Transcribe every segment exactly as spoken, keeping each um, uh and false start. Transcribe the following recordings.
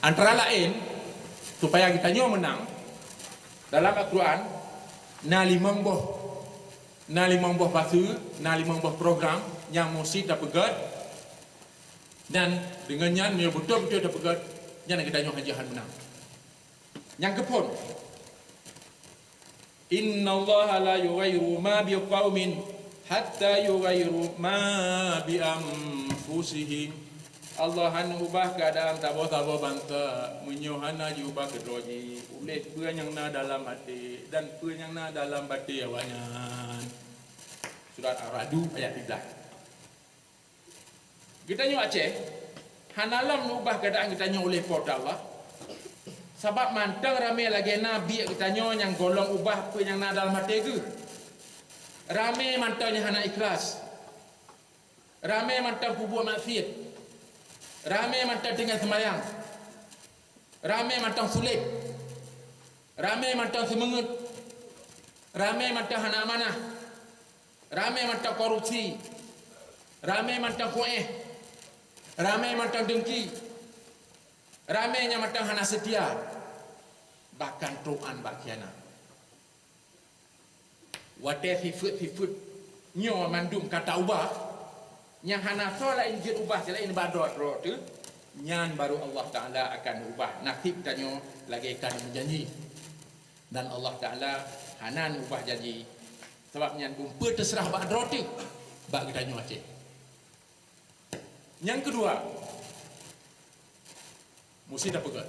Antara laén, supaya geutanyoe meunang, dalam Al-Quran na limong boh, na limong boh fase, na limong boh program nyang musti tapeugét, dan deungon nyan meunyoe beutôi-beutôi tapeugét, nyan geutanyoe hana jihan meunang. Nyang keuphon, "Innallaha la yughayyiru ma biqaumin hatta yughayyiru ma bi anfusihim." Allah hana ubah keuadaan saboh-saboh bansa meunyoe hana jiubah keudroe jih uléh peue nyang na dalam até dan peue nyang na dalam batée awaknyan. Surat Ar-Ra'du ayat tiga belas. Geutanyoe Aceh hana lom neuubah keuadaan geutanyoe uléh Po teu Allah, sabab mantong ramé lagée na biek geutanyoe nyang gohlom ubah peue nyang na dalam até geuh. Ramé mantong nyang hana ikhlas, ramé mantong peubuet maksiet, ramé mantong tinggai seumayang, ramé mantong sulet, ramé mantong seumeungeut, ramé mantong hana amanah, ramé mantong korupsi, ramé mantong kuéh, ramé mantong deungki, ramé nyang mantong hana seutia, bahkan trok án bak khianat. Watée sifeuet-sifeuet nyoe mandum ka taubah, nyang hana soe laén jeuet ubah seulaén bak droe-droe teuh, nyan baru Allah Taala akan ubah naseb tanyoe lagée ka meujanji. Dan Allah Taala hana ubah janji, sabab nyan beupeue teuseurah bak droe teuh, bak geutanyoe Aceh. Nyang keudua, musti tapeugah,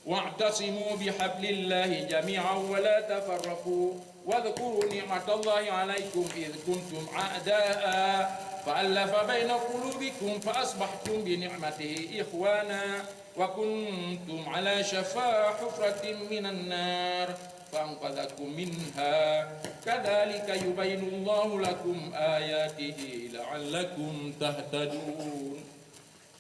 "Wa'tasimu bihablillahi jami'an wa la tafarraqu, wadhkuru ni'matallahi 'alaikum idh kuntum a'da'a, fa'allafa baina qulubikum fa asbahtum bi ni'matihi ikhwana, wa kuntum 'ala syafa hufratin minan nar, fa anqadhakum minha, kadzalika yubayyinullahu lakum ayatihi la'allakum tahtadun."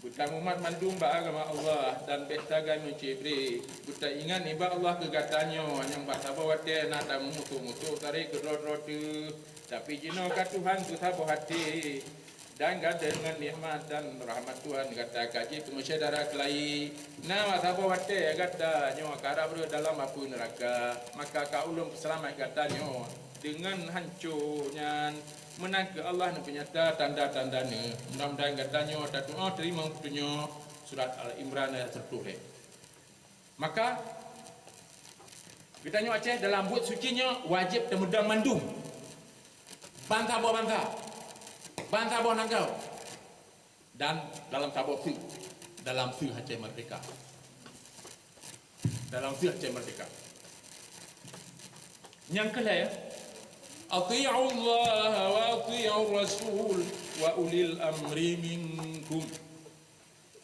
Beutamumat mandum bak agama Allah dan bék sagai meucibre. Beutaingat nibak Allah keu gata nyoe nyang bak saboh watée na tamusoh-musoh tarek keudroe-droe teuh, tapi jinoe ka Tuhan beusaboh até. Dan gata deungon nikmat dan rahmat Tuhan gata ka jeuet keu meusyedara keulayi. Na bak saboh watée gata nyoe karab rhot dalam apui neuraka, maka ka Ulôn peuseulamat gata nyoe deungon hanco nyan. Meunan kheueh Allah neupeunyata tanda-tanda Neuh. Mudah-mudahan gata nyoe tatuoh teurimong peutunyok. Surat Al Imran ayat seratus lhée. Maka geutanyoe Aceh dalam buet suci nyoe wajéb teumeudong mandum, bansa boh bansa, bansa boh nanggroe, dan dalam saboh su, dalam su Aceh Merdeka. Dalam su Aceh Merdeka. Nyang keulhée, "Ati'ullaha wa ati'ur rasul wa ulil amri minkum."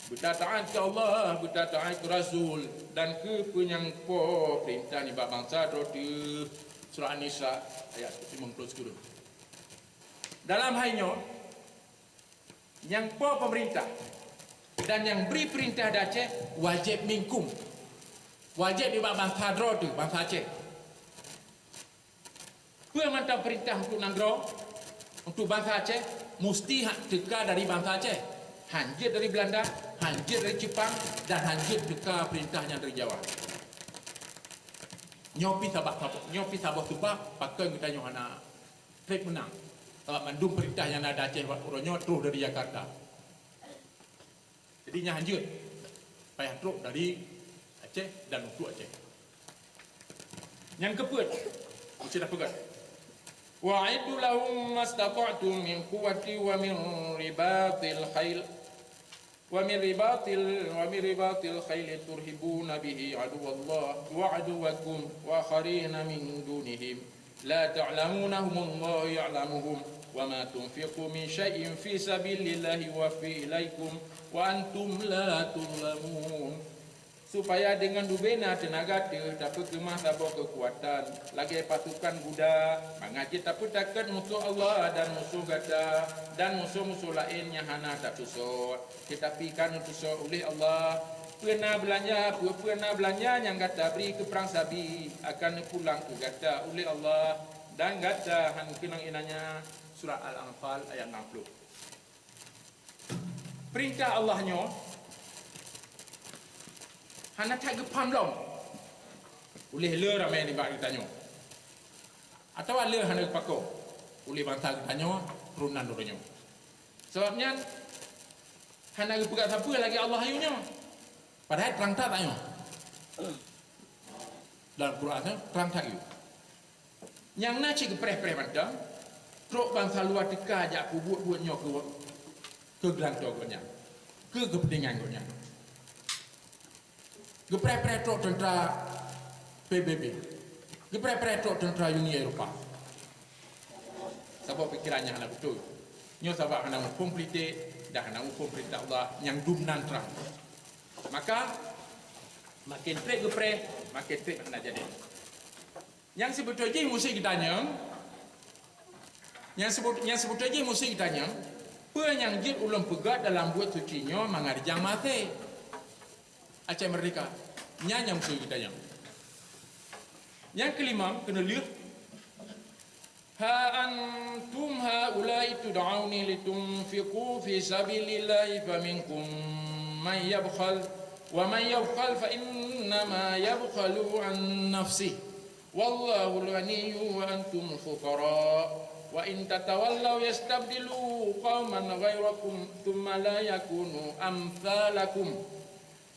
Beutaat keu Allah, beutaat keu Rasul, dan keu peue nyang po peurintah nibak bansa droe teuh. Surah An-Nisa ayat limong ploh sikureueng. Dalam hai nyoe, nyang po peumeurintah dan nyang bri peurintah di Aceh wajéb minkum, wajéb nibak bansa droe teuh, bansa Aceh. Peue mantong peurintah untuk nanggroe, untuk bansa Aceh, musti hak teuka dari bansa Aceh. Han jeuet dari Beulanda, han jeuet dari Jeupang, dan han jeuet teuka peurintah nyang dari Jawa. Nyoe pih sabab, nyoe pih saboh seubab pakon geutanyoe hana treb meunang. Sabab mandum peurintah nyang na di Aceh uroe nyoe troh dari Jakarta. Jadi nyan han jeuet, payah trok dari Aceh dan untuk Aceh. Nyang keupeuet, meusti tapeugah, "Wa a'iddu lahum mastata'tum min quwwati wa min ribatil khail, wa min ribatil, wa min ribatil khail turhibuna bihi aduwallah wa aduwakum wa akharina min dunihim." La ta'lamunahumullahu ya'lamuhum, wa ma tunfiqu min syai'in fi sabilillahi yuwaffi ilaikum, wa antum la tuzlamun. Supaya deungon bubena teunaga teuh tapeukeumah saboh keukuatan, lagée pasukan guda, mangat jeuet tapeutakot musoh Allah dan musoh gata, dan musoh-musoh laén nyang hana tatusoe. Teutapi ka neutusoe uleh Allah, peue na beulanja, peue-peue na beulanja nyang gata bri keu prang sabi akan neupulang keu gata uleh Allah, dan gata han keunong inan nyan. Surat Al-Anfal ayat enam puluh. Peurintah Allah nyoe hana that geupaham lom uleh le ramé nibak geutanyoe, atawa le hana geupako uleh bansa geutanyoe, turonan droe nyoe. Sabab nyan hana geupeugah sapeue lagée Allah ayue nyoe. Padahai trang that ayue. Dalam Quran nyoe trang that ayue. Nyang na cit geupreh-preh mantong, trok bansa luwa teuka jak peubuet buet nyoe keu, keu geulantoe gobnyan, keu keupeuntengan gobnyan. Geupreh-preh trok teuntra P B B. Geupreh-preh trok teuntra Uni Eropa. Saboh pikeran nyang hana beutôi. Nyoe sabab hana muphom politik dan hana muphom peurintah Allah nyang dum nan trang. Maka, makin treb geupreh, makin treb hana jadi. Nyang sibeutôi jih musuh geutanyoe, nyang sibeut-, nyang sibeutôi jih musuh geutanyoe, peue nyang jeuet ulôn peugah dalam buet suci nyoe mangat rijang maté. Aceh Merdeka. Nyan nyang musuh geutanyoe. Nyang keulimong, keuneulheueh, "Ha antum haula'i tud'auna litunfiqu fi sabilillahi faminkum man yabkhal, wa man yabkhal fa innama yabkhalu an nafsih, wallahul ghaniyyu wa antumul fuqara, wa in tatawallaw yastabdilu qauman ghairakum tsumma la yakunu amsalakum."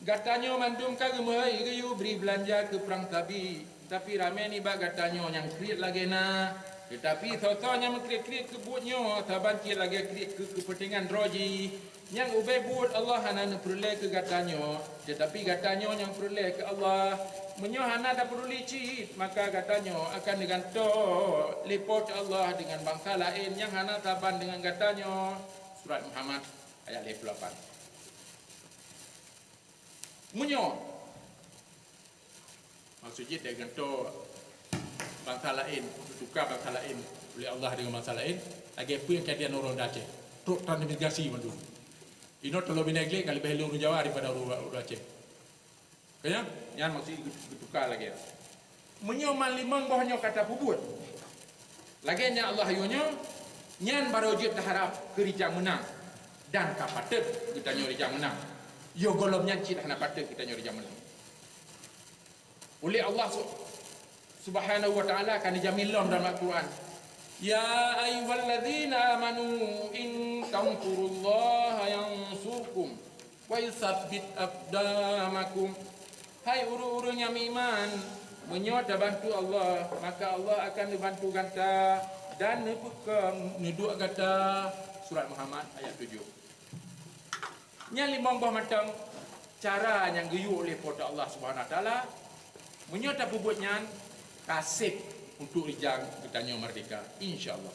Gatanyoe mandum ka geumeuhôi geuyue bri beulanja keu prang sabi, tapi ramé nibak gatanyoe nyang kriet lagée na. Teutapi soe-soe nyang meukriet-kriet keu buet nyoe saban cit lagée kriet keu keupeuntengan droe jih. Nyang ubé buet Allah hana neupeureulée keu gatanyoe, teutapi gatanyoe nyang peureulée keu Allah. Meunyoe hana tapeuduli cit, maka gatanyoe akan neugantoe lé Po teu Allah deungon bansa laén nyang hana saban deungon gatanyoe. Surat Muhammad ayat lhée puluh lapan. Meunyoe, maksud jih, teugantoe bansa laén, teutuka bansa laén uleh Allah deungon bansa laén, lagée peue nyang kejadian uroe nyoe di Aceh. Trok transmigrasi mandum. Inoe teulheueh binéh gleh ka leubeh lé ureuëng Jawa daripada ureuëng, ureuëng Aceh. Ka nyan? Nyan maksud jih geutuka lagée nyan. Meunyoe man limong boh nyoe ka tapeubuet lagée nyang Allah yue nyoe, nyan barô jeuet taharab keu rijang meunang, dan ka pateuet geutanyoe rijang meunang. Yoh gohlom nyan cit hana pateuet geutanyoe rijang meunang. Uleh Allah su-, Subhanahu wa Ta'ala ka neujamin lom dalam Al-Quran, "Ya ayyuhalladzina amanu in tansurullaha yansurkum wa yutsabbit aqdamakum." Hai ureuëng-ureuëng nyang meuiman, meunyoe tabantu Allah, maka Allah akan neubantu gata dan neupeukong neuduek gata. Surat Muhammad ayat tujoh. Nyan limong boh mantong cara nyang geuyue uleh Po teu Allah Subhanahu Wa Taala. Meunyoe tapeubuet nyan, ka sép untuk rijang geutanyoe merdeka, insya Allah.